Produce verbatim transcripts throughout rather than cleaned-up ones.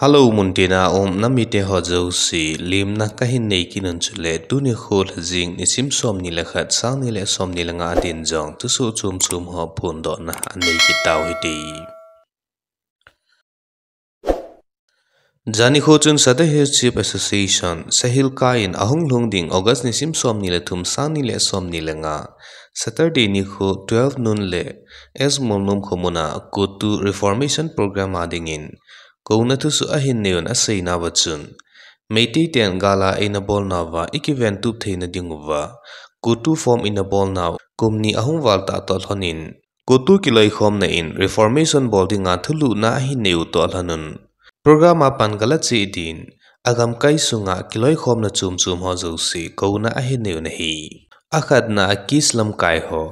Hello, muntina um namite ho jouse, limna kahin nei kit un chule, tuni kho lhajing nisim som ni le khat, sang ni le som ni le nga din jong thusoh chom chom ho phondohna anei kit tau hite. Jani kho chun Sadar Hills Chief Association, SAHILCA in ahung lhung ding August nisim som ni le thum, sang ni le som ni le nga, Saturday nikho twelve noon le S Molnom khomun a CoTU Reformation Program a dingin kouna thusoh ahin nei un aseina uva chun, Meitei ten gal a eina bolna uva ikiven tup theina ding uva CoTU form ina bolna u kum ni ahung val tah toh lhon in, CoTU kiloikhomna in Reformation bol dinga thulhuhna ahin nei u toh lhon un, program a pan gala cheh din, agamkai sunga kiloikhomna chom chom ho jouse kouna ahin nei un ahi. Akhatna a KIS lamkai ho,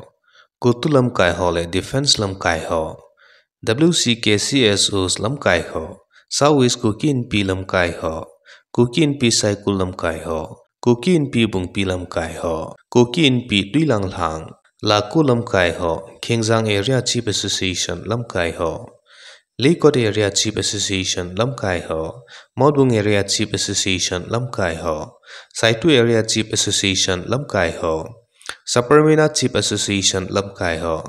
CoTU lamkai ho le Defence lamkai ho, W C K C S Os lamkai ho, South West Kuki Inpi lamkai ho, Kuki Inpi Saikul lamkai ho, Kuki Inpi Bungpi lamkai ho, Kuki Inpi Tuilang Lhang, Laku lamkai ho, Khengjang Area Chief Association lamkai ho, Leikot Area Chief Association lamkai ho, Moutbung Area Chief Association lamkai ho, Saitu Area Chief Association lamkai ho, Saparmeina Chief Association lamkai ho,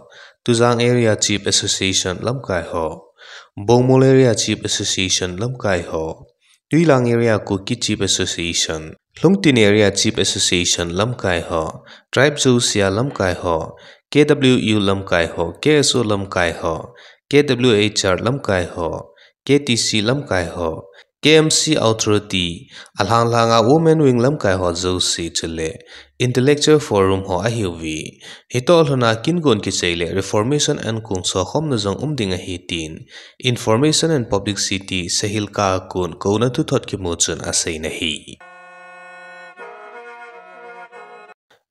Tujang Area Chief Association lamkai ho, Bongmol Area Chief Association lamkai ho, Tuilang Area Kuki Chief Association, Lhungtin Area Chief Association lamkai ho, Tribe Josia lamkai ho, K W U lamkai ho, K S O lamkai ho, K W H R lamkai ho, K T C lamkai ho, K M C Authority, alhang lhanga Women Wing lamkai ho jouse chule Intellectual Forum ho ahiuve. Hitoh lhona kin gon kichai le Reformation and Kungso khomna jong um ding ahi tin Information and Publicity, SAHILCA a kon kouna thuthot kimu chun aseina ahi.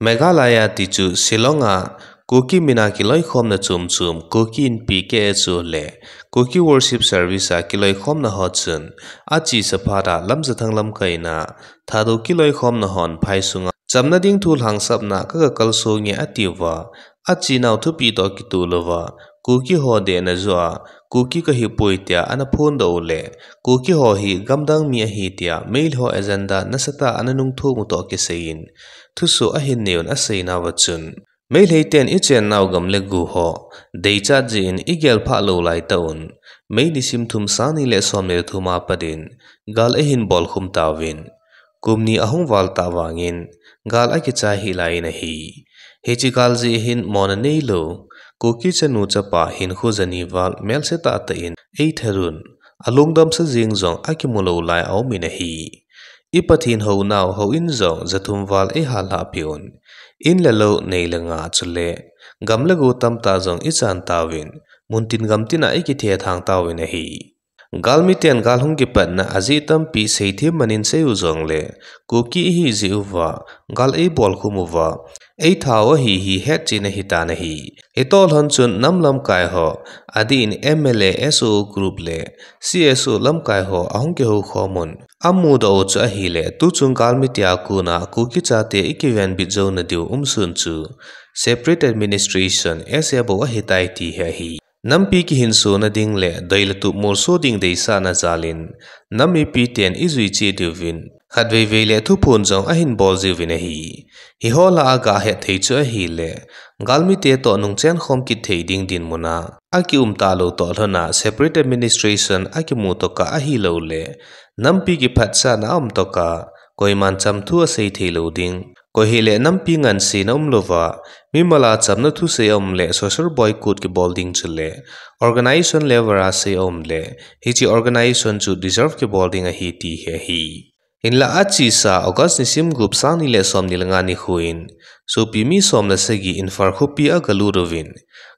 Meghalaya tichu Shillong a Kuki mina kiloikhomna chom chom Kuki Inpi K S O le Kuki Worship Service a kiloikhomna ho chun achesa phat a Lamjathang lamkaina Thadou kiloikhomna hon phai sunga chamna ding thu lhangsapna kaga kalsong e atiuva, achenau thupi toh kitoh louva, Kuki ho dehna joh a, Kuki kahipoi tia ana phondoh u le, Kuki ho hi gamdang mi ahi tia, Meitei ho agenda nasatah a ana nungthom u toh kisai in, thusoh ahin nei un aseina uva chun, Meitei ten ichennau gam le go ho, deichat jeh in igel phah lou lai tauvin, May nisim thum sang ni le som ni le thum a pat in, gal eihin bolkhum tauvin, kum ni ahung val tah vangin, gal akichai hih lai in ahi. Hiche gal jeh hin mona neilou, Kuki chanu chapa hinkho jani val melse tahtah in eithat un, alungdam sa jeng jong akimu lou lai aum in ahi. I Pathen hounau houin jong jathum val eihal lhah peh un, in le lou nei le gou chule, gam le go tamtah jong ichan tauvin, muntin gamtin a ikithethang tauvin ahi. Galmiten gal hung kipatna ajeh tampi seithem man in sei u jongle, Kuki ihi jeh uva, gal eibolkhum uva, eithat u ahi hi hetchen ahitan ahi. Hitoh lhon chun nam lamkai ho, adeh in M L A S O O group le C S O lamkai ho ahung kihoukhom un, amudoh u chu ahile, tuchung galmite a kona Kuki chate ikivenbit jouna diu umsun chu, separate administration, S A bou ahitai ti hi ahi. Nampi kihinsona ding le doi le tup molso ding deisahna jal in, nam mipiten ijui cheh diuvin, khatvei vei le thuphon jong ahin bol jiuvin ahi. Hiho lah a gahet thei chu ahile, galmite toh nungchen khom kit thei ding dinmun a akium talou toh lhon a separate administration akimu tokah ahilouleh, nampi kiphatsahna aum tokah, koiman chamthu asei theilou ding, koi hile nampi ngansena umlouva, mimal a chamna thusei aum le social boycott kibol ding chule, organisation level a sei aum le, hiche organisation chu dissolve kibol ding ahi ti hi ahi. Hinlah achesa August nisim gup, sang ni le som ni le nga nikho in, sopi mi som le sagi Imphal khopi a agalut uvin,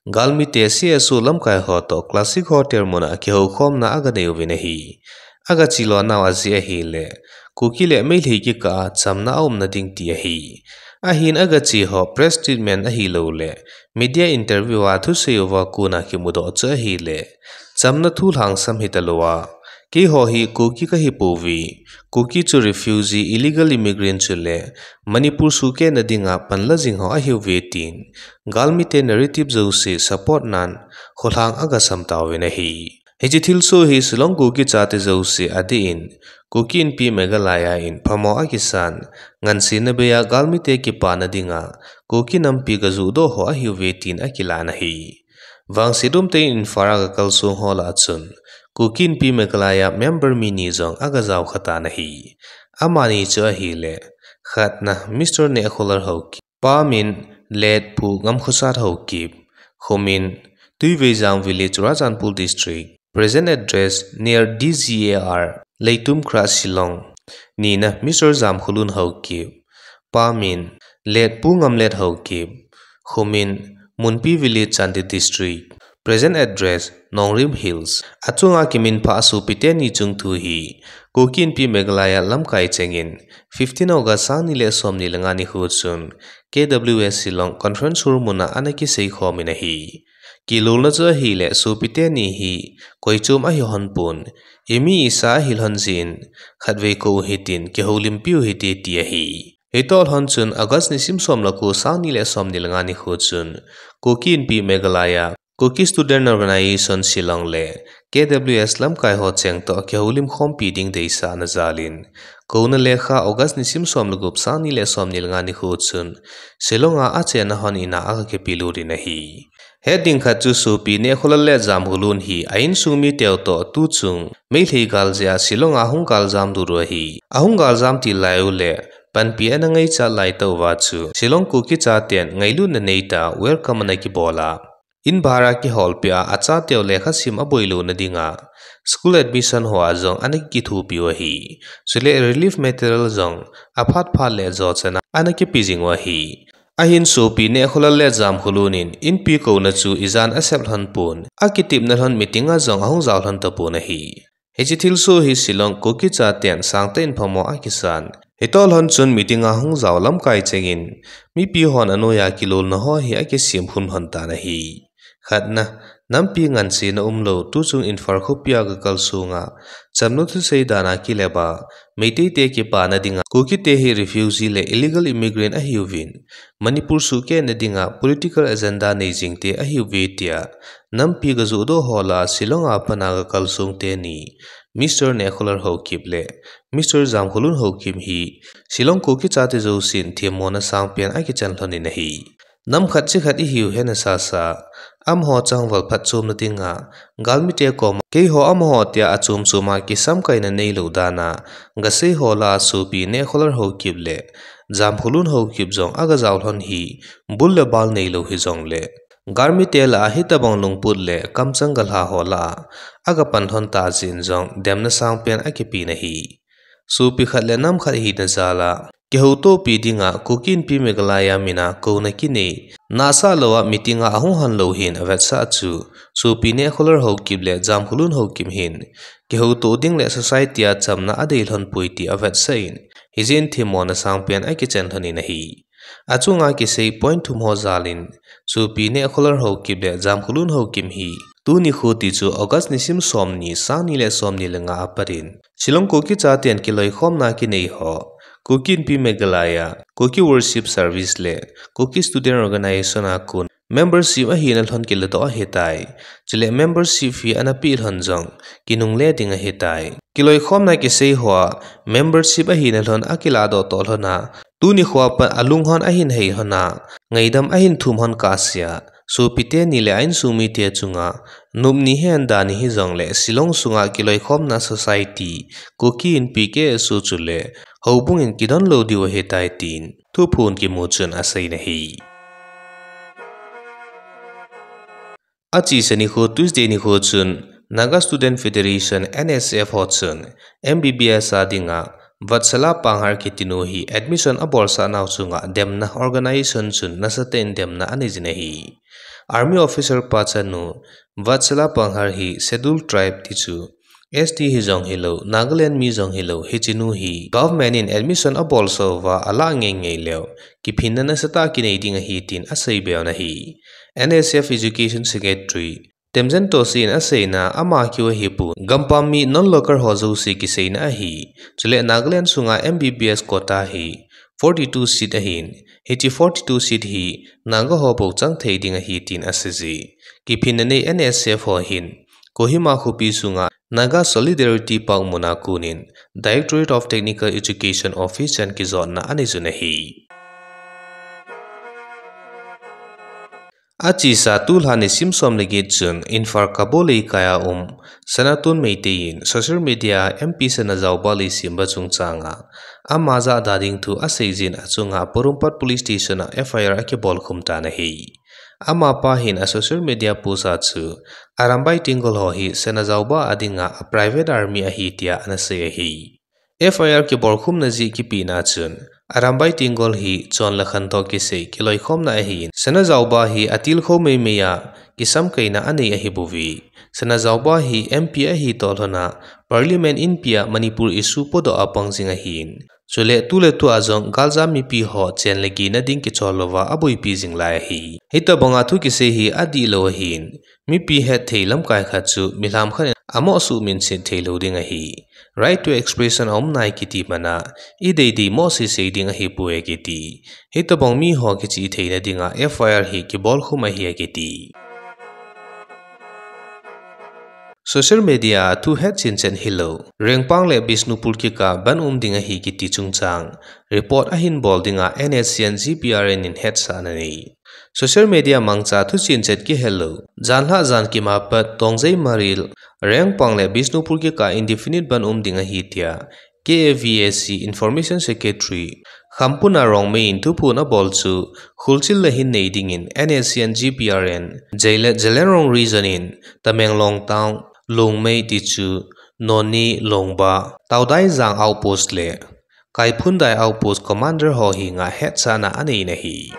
galmite C S O lamkai ho toh Classic Hotel mun a kihoukhomna aganei uvin ahi. Agache lonau ajeh ahile, Kuki le Meitei kikah a chamna aumna ding ti ahi. Ahin agache ho press statement ahilouleh, media interview a thusei uva kona kimudoh chu ahile, chamna thu lhangsam hitalouva, keiho hi Kuki kahipouve, Kuki chu refugee, illegal immigrant chule, Manipur sukehna dinga panla jing ho ahiuve tin, galmite narrative jouse support nan, kholhang agasam tauvin ahi. Hiche thilsoh hi Shillong Kuki chate jouse adeh in, Kuki Inpi Meghalaya in phamo akisan, ngansena beiya galmite kipana dinga Kuki nampi gajohdoh ho ahiuve tin akilan ahi. Vangsetum tei in Imphal a gakalsong ho lah a chun, Kuki Inpi Meghalaya member mi ni jong agajao khatan ahi. Amani chu ahile, khatna Mister Nehkholar Haokip, pa min Late Pu Ngamkhosat Haokip, khomin Tuiveijang Village, Churachandpur District, present address near D G A R, Leitumkhrah, Shillong. Nina Mister Jamkholun Haokip, pa min Late Pu Ngamlet Haokip, khomin Munpi Village, Chandel District, present address Nongrim Hills. Achunga kiminphah sopi teni chung thu hi Kuki Inpi Meghalaya lamkai chengin fifteen August sangni le somni le nga nikho chun K W S Shillong Conference Hall muna ana kisei khomin ahi. Kilolna chu ahile sopi teni hi koichom ahi lhon pon, imi isa ahi lhon jeh in khatvei kou hitin kihoulimpiu hite ti ahi. Hitoh lhon chun August nisim som le ko sangni le somni le nga nikho chun Kuki Inpi Meghalaya, Kuki Student Organisation Shillong le K W S lamkai ho cheng toh kihoulim khompi ding deisahna jalin, kouna lekha August nisim som le gup sangni le somni le nga nikho chun Shillong a achenna hon in a aga kipelut in ahi. Hetding khat chu sopi Nehkholar le Jamkholun hi a insung miteu toh tuchung Meitei gal jeh a Shillong a hung galjam lut u ahi. Ahung galjam til lai u le panpi ana ngaichat lai tah uva chu Shillong Kuki chaten ngailutna neitah a welcome ana kibol a, in bhara kiholpeh a, achateu lekhasim aboilona dinga school admission hoa jong ana kithopiu ahi. Chule relief material jong aphat phat le jochana ana kipe jing u ahi. Ahin sopi Nehkholar le Jamkholun in inpi kouna chu ijan asep lhon pon, akitepna lhon meeting a jong ahung jao lhon tapon ahi. Hiche thilsoh hi Shillong Kuki chaten sangtah in phamo akisan, hitoh lhon chun meeting a hung jao lamkai chengin mipi hon anoiya kilolna ho hi akisem khum lhon tan ahi. Khatna, nampi ngansena umlou tuchung Imphal khopia gakalsonga chamna thusei dan a kilep a, Meitei te kipana dinga Kuki te hi refugee le illegal immigrant ahiuvin, Manipur suhkehna dinga political agenda nei jing te ahiuve tia nampi gajohdoh ho lah a Shillong a pat a gakalsong teni Mister Nehkholar Haokip le Mister Jamkholun Haokip hi Shillong Kuki chate jousen themmona sangpen akichan lhonin ahi. Nam khat chi khat ihiu hena sasa, amaho changval phatchomna dinga galmite koma keiho amaho tia achom choma kisamkaina neilou dan a gasei ho lah a sopi Nehkholar Haokip le Jamkholun Haokip jong agajao lhon hi bul le bal neilou hijongle, galmite lah a hitobang lungput le kamchang galha ho lah a agapan lhon tah jeh in jong demna sangpen akipen ahi. Sopi khat le nam khat hina jal a kihoutopi dinga Kuki Inpi Meghalaya min a kouna kinei, nahsah lou a meeting a ahung lhon lou hin avetsah chu, sopi Nehkholar Haokip le Jamkholun Haokip hin kihouto ding le society a chamna adei lhon poi ti avetsah in, hijeh in themmona sangpen akichan lhonin ahi. Achunga kisei point thum ho jalin, sopi Nehkholar Haokip le Jamkholun Haokip hi tuni kho ti chu August nisim somni, sangni le somni le nga a pat in Shillong Kuki chaten kiloikhomna kinei ho, Kuki Inpi Meghalaya, Kuki Worship Service le Kuki Student Organisation a kon membership ahina lhon kiladoh ahitai. Chule membership fee ana peh lhon jong kinungle ding ahitai. Kiloikhomna kisei hoa membership ahina lhon akiladoh toh lhon a, tuni khoa pat alunghon ahin hei lhon a, ngaidam ahin thum lhon kahsea, sopi teni le a insung mite chunga nop ni hen dan ni hijongle Shillong sunga kiloikhomna society, Kuki Inpi K S O chule houbung in kidon lou diu ahitai tin thuphon kimu chun aseiyin ahi. Achesa nikho Tuesday nikho chun Naga Student Federation, N S F ho chun M B B S a dinga Vatsala Panghar kitinu hi admission abolsah nau chunga demna organisation chun nasatah in demna aneiyin ahi. Army officer pa chanu Vatsala Panghar hi Scheduled Tribe ti chu S T hijong hilou, Nagaland mi jong hilou, hichenu hi government in admission abolsah uva alah ngeingei leu kiphinna nasatah kinei ding ahi tin aseibe un ahi. N S F Education Secretary Temjen Tohsi in aseina ama keu ahipon, gampam mi non-local ho jouse kiseina ahi. Chule Nagaland sunga M B B S quota hi forty-two seat ahin, hiche forty-two seat hi Naga ho bou chang thei ding ahi tin aseije. Kiphinna nei N S F ho hin Kohima khopi sunga Naga Solidarity Park muna konin Directorate of Technical Education Office chan kijotna anei jun ahi. Achesa tulha nisim som le get chun Imphal Kabo Leikai a um Sanaton Meitei in social media a M P Sanajaoba Leishemba chungchanga ama jahda ding thu aseijin achunga Porompat Police Station a F I R akibolkhum tan ahi. Amapa hin a social media post a chu Arambai Tenggol ho hi Sanajaoba a dinga a private army ahi tia anasei ahi. F I R kibolkhumna jeh kipehna chun Arambai Tenggol hi chon le khan toh kisei kiloikhomna ahin, Sanajaoba hi atilkhou meimei a kisamkaina anei ahibouve. Sanajaoba hi M P ahi toh lhona Parliament inpi a Manipur issue podoh a pang jing ahin, chule tuletua jong galjam mipi ho chen le gina ding kichol louva aboipi jing lai ahi. Hitobanga thu kisei hi adihlou ahin, mipi hetthei lamkai khat chu milham khat in amoh suhminset theilou ding ahi. Right to expression aum nai kiti mana, ideidei moh seisei ding ahipoi akiti. Hitobang miho kichih theina dinga F I R hi kibolkhum ahi akiti. Social media a thu hetchen chet hilou, Rengpang le Bishnupur kikah bandh um ding ahi kiti chungchang report ahin bol dinga N S C N G P R N in hetsahna anei. Social media mangcha thuchen chet kihelou, janlhah jan kima pat Tongjei, Maril, Rengpang le Bishnupur kikah indefinite bandh um ding ahi tia K A V A C Information Secretary Khampuna Rongmei in thuphon abol chu khulchil le hin nei dingin N S C N G P R N, Jailet Zeliangrong Region in Tamenglong Town, Longmei, Tichu, Noney, Longba, Taodaijang Outpost le Kaiphundai Outpost Commander ho henga hetsahna anei in ahi.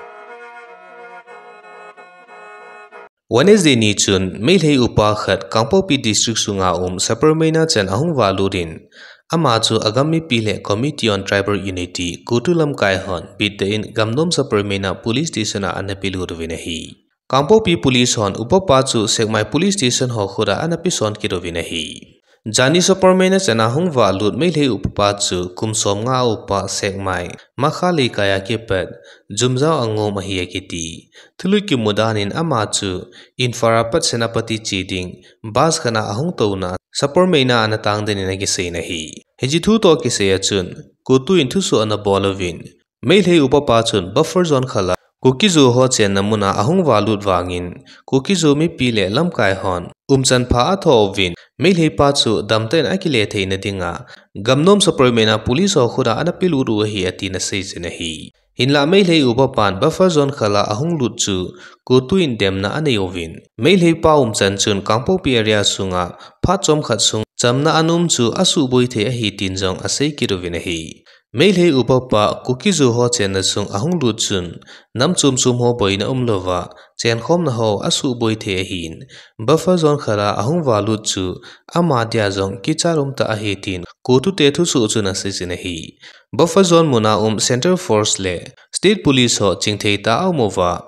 Wednesday ni chun Meitei upa khat Kangpokpi District sunga um Sapermeina chan ahung valut in, ama chu agam mipi le Committee on Tribal Unity, CoTU lamkai hon bittah in Gamnom Sapermeina Police Station a ana pelut uvin ahi. Kangpokpi Police hon upapa chu Sekmai Police Station ho khut a ana peson kit uvin ahi. Jani Sapermeina chan ahung valut Meitei upapa chu kum somnga a upa Sekmai, Makha Leikai a kipat, Jumjao Angom ahi akiti. Thulut kimu dan in ama chu Imphal a pat Senapati che ding bus khat a ahung touna Sapermeina ana tang den in akisei in ahi. Hiche thu toh kisai a chun CoTU in thusoh ana bol uvin, Meitei upapa chun buffer zone khal a Kuki-Zo ho chenna mun a ahung valut vangin, Kuki-Zo mipi le lamkai hon umchan pha atho uvin, Meitei pa chu damtah in akile theina dinga Gamnom Sapermeina Police ho khut a ana pelut u ahi atin aseijin ahi. Hinlah Meitei upapan buffer zone khal a ahung lut chu CoTU in demna anei uvin, Meitei pa umchan chun Kangpokpi area sunga phat chomkhat sung chamna ana um chu asuhboi thei ahi tin jong asei kit uvin ahi. Meitei upapa Kuki-Zo ho chenna sung ahung lut chun nam chom chom ho boina umlouva chenkhomna ho asuhboi thei ahin, buffer zone khal a ahung valut chu ama dia jong kichat umtah ahi tin CoTU te thusoh chun aseijin ahi. Buffer zone mun a um Central Force le State Police ho chingthei tah a aum uva,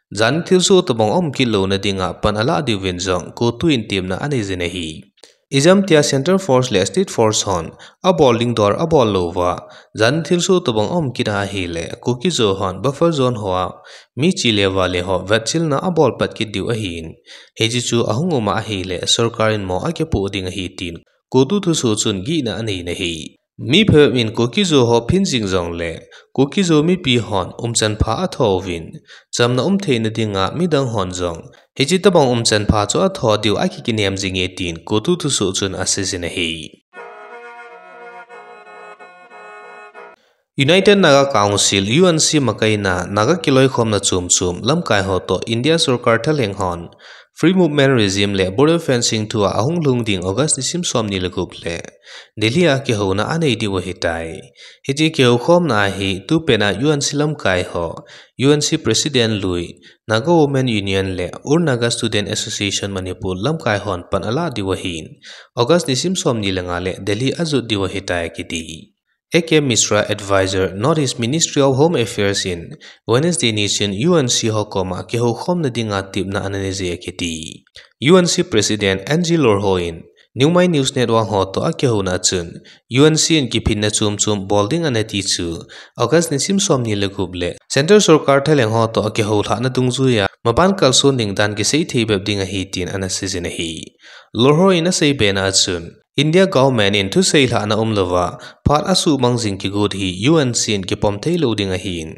jani thilsoh tobang aum kit louna dinga pan alah diuvin jong CoTU in temna aneijin ahi. Ijemtia Central Force le State Force hon abol ding dol abol louva, jani thilsoh tobang aum kit ahile, Kuki-Zo hon buffer zone hoa mi che le vale ho vetchilna abol pat kit diu ahin, hiche chu ahung um ahile sorkar in mo akipoh ding ahi tin CoTU thusoh chun gihna anei in ahi. Mi phabep in Kuki-Zo ho phin jing jongle, Kuki-Zo mipi hon umchan pha atho uvin, chamna um theina dinga midang hon jong hiche tobang umchan pha chu atho diu akikinem jinge tin CoTU thusoh chun aseijin ahi. United Naga Council, U N C, makaina Naga kiloikhomna chom chom lamkai ho toh India sorkar thalheng hon Free Movement Regime le Border Fencing thua ahung lhung ding August nisim somni le gup le Delhi a kihouna anei diu ahitai. Hiche kihoukhomna a hi tupet a U N C lamkai ho, U N C President lui, Naga Women Union le All Naga Student Association Manipur lamkai hon pan alah diu ahin, August nisim somni le nga le Delhi ajot diu ahitai akiti. A K Mishra, Advisor, North East Ministry of Home Affairs in Wednesday nisin U N C ho koma kihoukhomna dinga tepna ana neije akiti. U N C President Angie Lorho in Newmai News Network ho toh akihouna chun, U N C in kiphinna chom chom bol ding anati chu August nisim somni le gup le Central sorkar thalheng ho toh akihoulhahna dungjuia maban kalson ding dan kisei thei bep ding ahi tin ana seijin ahi. Lorho in asei bena achun, India government in thusei lhahna umlouva, phat asuhmang jing kigot hi U N C in kipom thei lou ding ahin.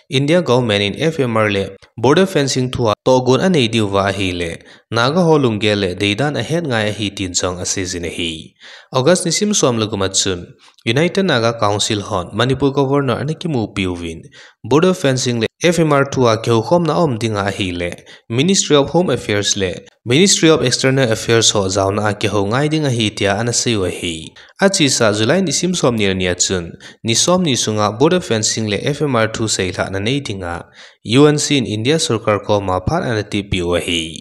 India government in F M R le border fencing thua tohgon anei diuva ahile, Naga ho lunggel le deidan ahet ngai ahi tin jong aseijin ahi. August nisim som le gup achun, United Naga Council hon Manipur Governor ana kimupi uvin, border fencing le F M R thua kihoukhomna aum dinga ahile, Ministry of Home Affairs le Ministry of External Affairs ho jaona a kihou ngai ding ahi tia ana seiu ahi. Achesa July nisim som ni le ni achun, ni som ni sunga border fencing le F M R thusei lhahna nei dinga U N C in India sorkar koma phat ana tipiu ahi.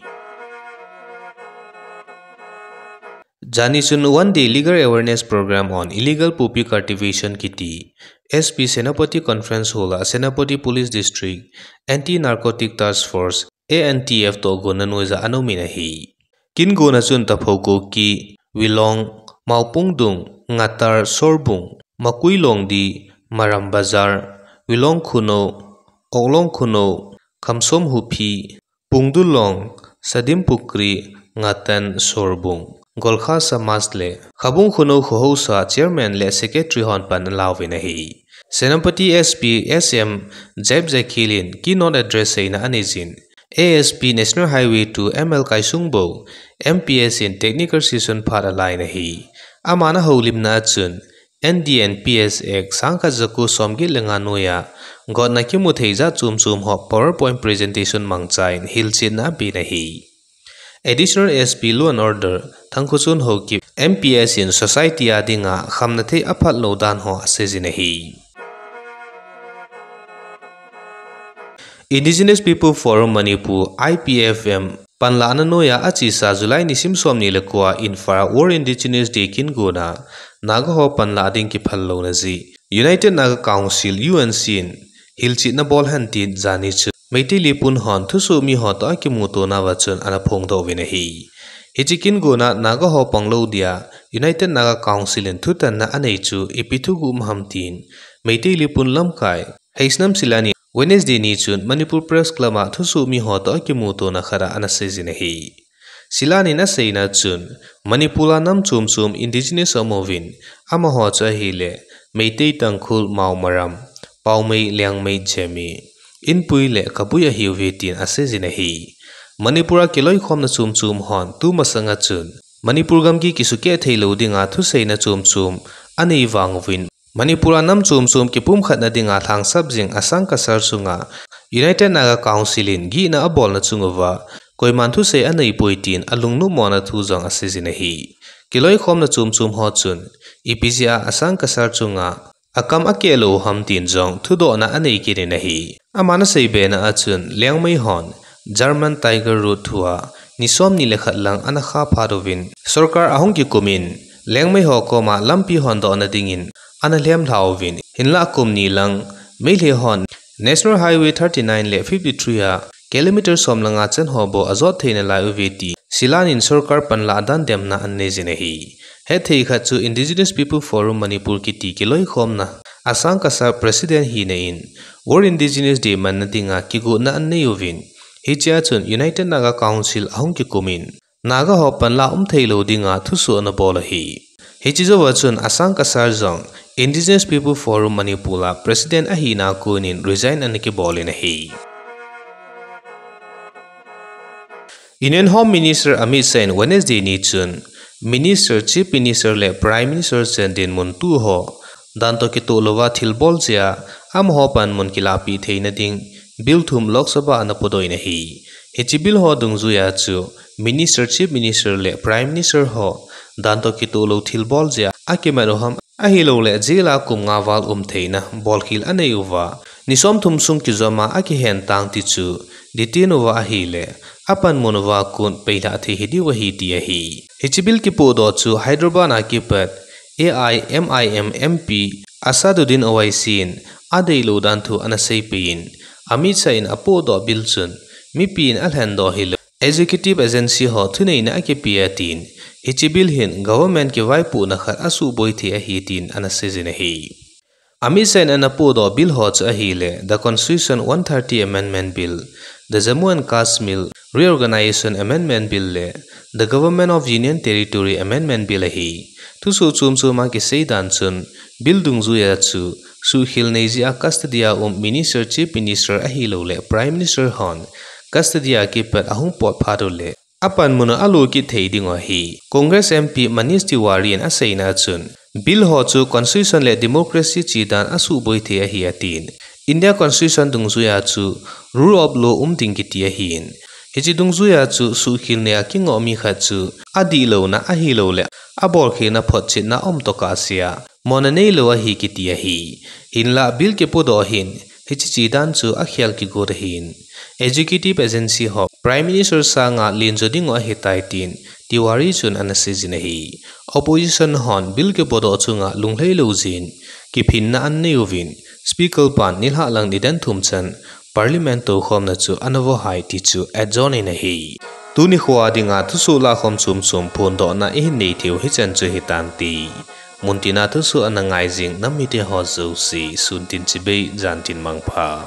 Jani chun One Day Legal Awareness Program on Illegal Poppy Cultivation kiti, S P Senapati Conference Hall a Senapati Police District Anti-Narcotic Task Force, A N T F tohgonna noija ana umin ahi. Kingonna chun Taphou Kuki, Wilong, Maopungdung, Ngatar, Sorbung, Makui Longdi, Maram Bazar, Wilong Khunou, Oklong Khunou, Khamsom Huphi, Pungdulong, Sadim Pukri, Ngatan, Sorbung, Golkha Samaj le Khabung Khunou Khohousa Chairman le Secretary hon pan alauvin ahi. Senapati S P S M Jaib Zakhil in keynote address seina aneijin, A S P National Highway two M L Kaisungbo, M P S in technical session phat alain ahi. Aman ahoulimna achun, N D and P S Act sangkhat jako somget le nga noiya gotna kimu thei jat chom chom ho PowerPoint presentation mangchan hilchetna apen ahi. Additional S P Law and Order Thangkhochon Haokip M P S in society a dinga khamna thei aphat lou dan ho aseijin ahi. Indigenous People Forum Manipur, I P F M, panlahna noiya achesa July nisim som ni le ko a Imphal World Indigenous Day kingonna Naga ho panlah ding kiphal louna jeh United Naga Council, U N C in hilchetna bol hen tin jani chun Meitei Leepun hon thusoh mi ho toh akimutona uva chun ana phongdoh uvin ahi. Hiche kingonna Naga ho panglou dia United Naga Council in thutanna anei chu ipi thuguh um ham tin Meitei Leepun lamkai Heisnam Silan in Wednesday ni chun Manipur Press Club a thusoh mi ho toh akimutona khat a ana seijin ahi. Silan in aseina chun, Manipur a nam chom chom indigenous aum uvin, amaho chu ahile, Meitei, Tangkhul, Mao, Maram, Paomei, Liangmei, Zeme, Inpui le Kabui ahiuve tin aseijin ahi. Manipur a kiloikhomna chom chom hon tu masanga chun Manipur gamgi kisukeh theilou dinga thuseina chom chom anei vang uvin, Manipur a nam chom chom kipumkhatna dinga lhangsap jing Asang Kasar chunga United Naga Council in gihna abolna chung uva, koiman thusei aneipoi tin alungnopmona thu jong aseijin ahi. Kiloikhomna chom chom ho chun, ipi jeh a Asang Kasar chunga akam akeh lou u ham tin jong thudohna anei kit in ahi. Aman asei bena achun, Liangmei hon German Tiger Road thua ni som ni le khat lang ana kha phat uvin, sorkar ahung kikum in, Liangmei ho koma lampi hondohna dingin ana lhem lha uvin, hinlah kum ni lang, Meitei hon National Highway thirty-nine le fifty-three a kilometer som le nga chan ho bou ajot thei nalai uve ti Silan in sorkar panlah dan demna aneijin ahi. Hetthei khat chu Indigenous People Forum Manipur kiti kiloikhomna Asang Kasar President hina in World Indigenous Day manna dinga kigotna anei uvin, hichea chun United Naga Council ahung kikum in, Naga ho panlah um theilou dinga thusoh ana bol ahi. Hiche jouva chun Asang Kasar jong Indigenous People Forum Manipur a President ahina konin resign ana kibol in ahi. Union Home Minister Amit Shah in Wednesday ni chun Minister, Chief Minister le Prime Minister chan dinmun tu ho dan toh kitoh louva thilbol jeh a amaho panmun kilahpeh theina ding bill thum Lok Sabha a ana podoh in ahi. Hiche bill ho dungjuiya chu Minister, Chief Minister le Prime Minister ho dan toh kitoh lou thilbol jeh a akimat u ham ahilouleh jail a kum nga val um theina bolkhel anei uva, ni somthum sung kijoma akihen tang ti chu detain uva ahile, apanmun uva kon peilhah thei hidiu ahi ti ahi. Hiche bill kipohdoh chu Hyderabad a kipat A I M I M M P Asaduddin Owaisi in adeilou dan thu ana seipeh in, Amit Shah in apohdoh bill chun mipi in alhendoh hilou, executive agency ho thuneina akipe atin, hiche bill hin government kivaipohna khat asuhboi thei ahi tin ana seijin ahi. Amit Shah in ana podoh bill ho chu ahile, The Constitution one thirty Amendment Bill, The Jammu and Kashmir Reorganization Amendment Bill le The Government of Union Territory Amendment Bill ahi. Thusoh chom chom a kisei dan chun, bill dungjuiya chu suhkhel nei jeh a custody a um Minister, Chief Minister ahilouleh Prime Minister hon custody a kipat ahung pot phat uleh apanmun u alo kit thei ding u ahi. Congress M P Manish Tiwari in aseina chun, bill ho chu constitution le democracy chedan asuhboi thei ahi atin. India Constitution dungjuiya chu rule of law um ding kiti ahin. Hiche dungjuiya chu suhkhel nei a kingoh mi khat chu adihlouna ahilouleh abolkhelna photchetna um tokah sea mona neilou ahi kiti ahi. Hinlah bill kipodoh hin hiche chedan chu akhel kigot ahin. Executive agency ho Prime Minister sanga lenjo dingu ahitai tin Tiwari chun ana seijin ahi. Opposition hon bill kipodoh chunga lunglhailou jin kiphinna ananei uvin, Speaker pan nilhah lang nidan thum chan Parliament toukhomna chu ana vohhai ti chu adjourn in ahi. Tuni khoa dinga thusoh lahkhom chom chom phondohna ihin nei theiu hichan chu hitante. Muntina thusoh ana ngai jing nam mite ho jouse, suntin chibai, jantin mangpha.